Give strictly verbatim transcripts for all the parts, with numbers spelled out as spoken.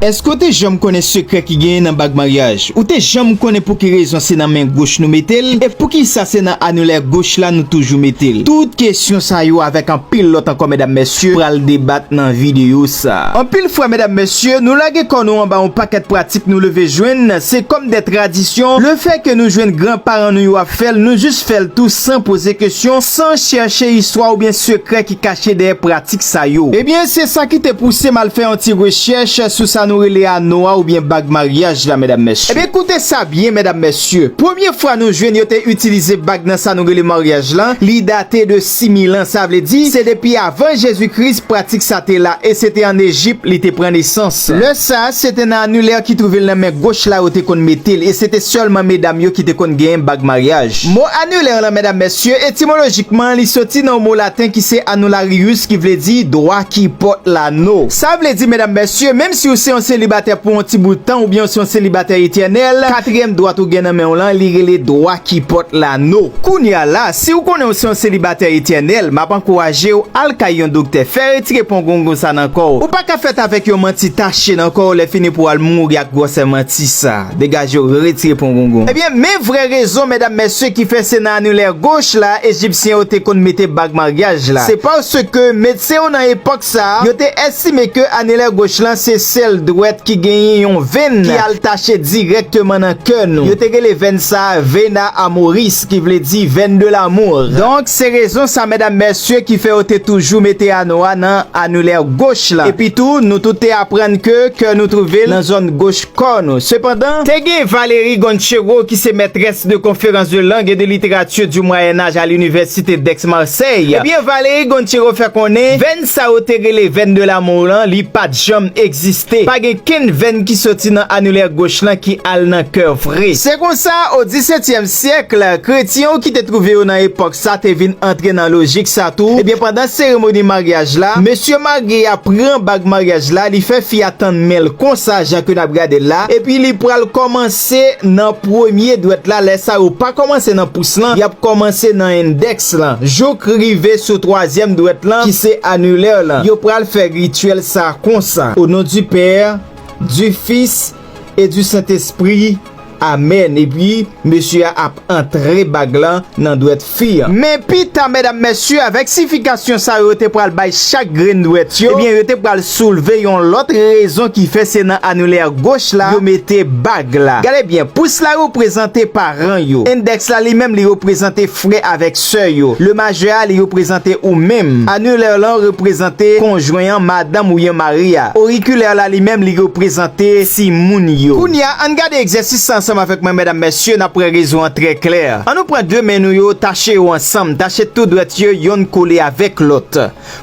Èske w te janm konnen sekrè ki genyen nan bag maryaj? Ou te janm konnen pou ki rezon se nan men goch nou mete l? E poukisa se nan anilè goch la nou toujou mete l? Tout kesyon sa yo avèk anpil lòt ankò, medam, mesye, pral debat nan videyo sa. Anpil fwa, medam, mesye, nou lage kò nou anba yon pakèt pratik nou leve jwenn, se kòm de tradisyon, lefètke nou jwenn granparan nou yo ap fè l, nou jis fè l tou san poze kesyon, san chèche istwa oubyen sekrè ki kache dèyè pratik sa yo. Ebyen, se sa ki te pouse m al fè yon ti rechèch sou sa nou rele ano a oubyen bag maryaj la, medam, mesye. Ebyen, koute sa byen, medam, mesye. Premye fwa nou jwenn yo te itilize bag nan sa nou rele maryaj la, li date de sis mil an, sa vle di, se depi avan Jezi Kris pratik sa te la, e se te ann Ejip li te pran nesans. Lè sa, se te nan anilè ki twouve l nan men goch la yo te konn mete l, e se te sèlman medam yo ki te konn genyen bag maryaj. Mo anilè la, medam, mesye, etimolojikman, li soti nan yon mo laten ki se annularius, ki vle di dwa ki pòt lano. Sa vle di, medam, mesye, menm si w se yon selibatè pou yon ti bout tan oubyen w se yon selibatè etènèl, katriyèm dwat ou gen nan men w lan, li rele dwa ki pòt lano. Kounye a la, si w konnen w se yon selibatè etènèl, m ap ankouraje w al kay yon doktè, fè retire pongongon sa nan kò w. Ou pa ka fèt avèk yon manti tache nan kò w, lè fini pou w al mouri ak gwosè manti sa. Degaje w, retire pongongon. Ebyen, men vrè rezon, medam, mesye, ki fè se nan anilè goch la, Ejipsyen yo te konn mete bag maryaj la. Se paske medsen yo nan epòk sa a, yo te estime ke anilè goch lan se sèl dwèt ki genyen yon venn ki al tache dirèkteman nan kè nou. Yo te rele venn sa a vena amoris, ki vle di veine de l'amour. Donk, se rezon sa, medam, mesye, ki fè yo te toujou mete ano a nan anilè goch la. Epi tou, nou tout te aprann ke kè nou twouve l nan zòn goch kò nou. Sepandan, te gen Valérie Gonchero ki se mètrès de conférence de langue et de littérature du Moyen Âge à l'université d'Aix-Marseille. Ebyen, Valérie Gonchero fè konnen venn sa yo te rele veine de l'amour lan, li pa t janm egziste. Pa gen kenn venn ki soti nan anilè goch lan ki al nan kè vre. Se konsa, o disetyèm syèk, kretyen yo ki te twouve yo nan epòk sa te vin antre nan lojik sa tou. Ebyen, pandan seremoni maryaj la, mesye marye a pran bag maryaj la, li fè fi a tann men l konsa, jan ke n ap gade l la, epi li pral kòmanse nan premye dwèt la. Lè sa yo pa kòmanse nan pous lan, y ap kòmanse nan endèks lan, jouk rive sou twazyèm dwèt lan, ki se anilè lan. Yo pral fè rityèl sa konsa. Au nom du Père, du Fils et du Saint-Esprit. Amèn. Epi, mesye a ap antre bag lan nan dwèt fi an. Men pita, medam, mesye, avèk siyifikasyon sa yo te pral bay chak grenn dwèt yo, ebyen, yo te pral soulve yon lòt rezon ki fè se nan anilè goch la yo mete bag la. Gade byen, pous la reprezante paran yo. Endèks la, li menm, li reprezante frè avèk sè yo. Le majè a, li reprezante ou menm. Anilè lan reprezante konjwen an, madanm oubyen mari a. Orikilè la, li menm, li reprezante timoun yo. Kounye a, ann gade egzèsis sa ansanm avèk mwen, medam, mesye, n ap wè rezon an trè klè. Ann nou pran de men nou yo, tache yo ansanm, tache tou dwèt yo, yonn kole avèk lòt.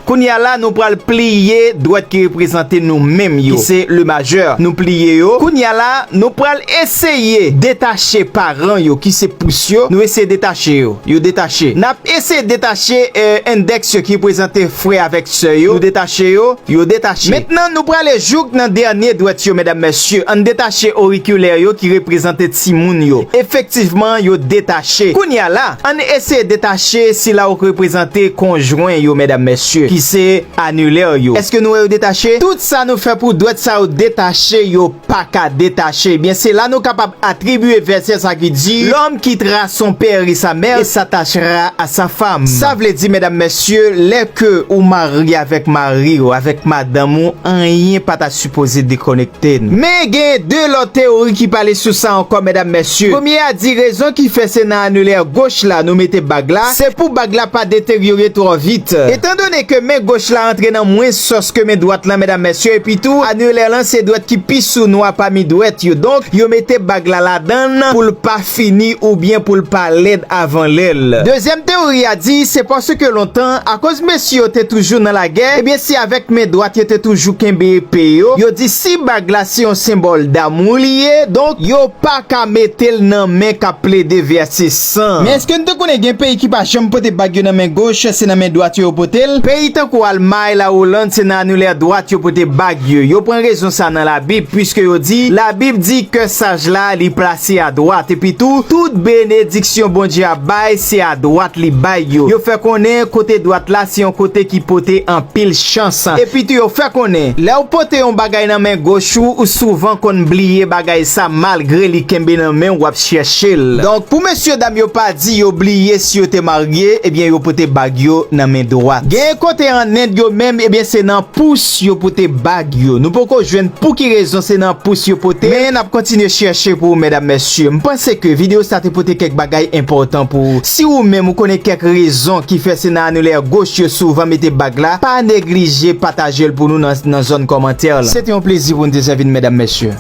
Kounye a la, nou pral pliye dwèt ki reprezante nou menm yo, ki se le majè. Nou pliye yo. Kounye a la, nou pral eseye detache paran yo, ki se pous yo. Nou eseye detache yo. Yo detache. N ap eseye detache, eh, endèks yo ki reprezante frè avèk sè yo. Nou detache yo. Yo detache. Mentnan, nou prale jouk nan dènye dwèt yo, medam, mesye. Ann detache orikilè yo ki reprezante timoun yo. Efektivman, yo detache. Kounye a la, ann eseye detache sila yo ki reprezante konjwen yo, medam, mesye, ki se anilè yo. Èske nou wè yo detache? Tout sa nou fè pou dwèt sa yo detache, yo pa ka detache. Ebyen, se la nou kapab atribye vèsè sa ki di, l'homme quittera son père et sa mère et s'attachera à sa femme. Sa vle di, medam, mesye, lè ke ou marye avèk mari w, avèk madanm ou, anyen pa ta sipoze dekonekte n. Men gen de lòt teyori ki pale sou sa ankò, medam, mesye. Premye a di rezon ki fè se nan anilè goch la nou mete bag la, se pou bag la pa deteryore twò vit. Etandone ke men goch la antre nan mwens sòs ke men dwat lan, medam, mesye, epi tou, anilè lan se dwèt ki pi sounwa pami dwèt yo. Donk, yo mete bag la ladan l pou l pa fini oubyen pou l pa lèd avan lè l. Dezyèm teyori a di, se paske lontan, akoz mesye yo te toujou nan lagè, ebyen, se avèk men dwat yo te toujou kenbe epe yo. Yo di, si bag la se yon senbòl damou li ye, donk, yo pa ka mete l nan men k ap plede vèse san. Men èske n te konnen gen peyi ki pa janm pote bag yo nan men goch, se nan men dwat yo yo pote l? Peyi tankou Almay, Lawolann, se nan anilè dwat yo pote bag yo. Yo pran rezon sa nan Labib, piske yo di, Labib di kè saj la, li plase adwat. Epi tou, tout benediksyon Bondye ap bay, se adwat li bay yo. Yo fè konnen kote dwat la, se yon kote ki pote anpil chans. Epi tou, yo fè konnen, lè w pote yon bagay nan men goch ou, ou souvan konn bliye bagay sa malgre li kenbe nan men w, w ap chèche l. Donk, pou mesye dam yo pa di yo bliye si yo te marye, ebyen yo pote bag yo nan men dwat. Gen kote an End yo menm, ebyen se nan pous yo pote bag yo. Nou poko jwenn pou ki rezon se nan pous yo pote, men n ap kontinye chèche pou ou, medam, mesye. M panse ke videyo sa te pote kèk bagay enpòtan pou ou. Si ou menm ou konnen kèk rezon ki fè se nan anilè goch yo souvan mete bag la, pa neglije pataje l pou nou nan, nan zòn kòmantè la. Se te yon plezi pou n te sèvi n, medam, mesye.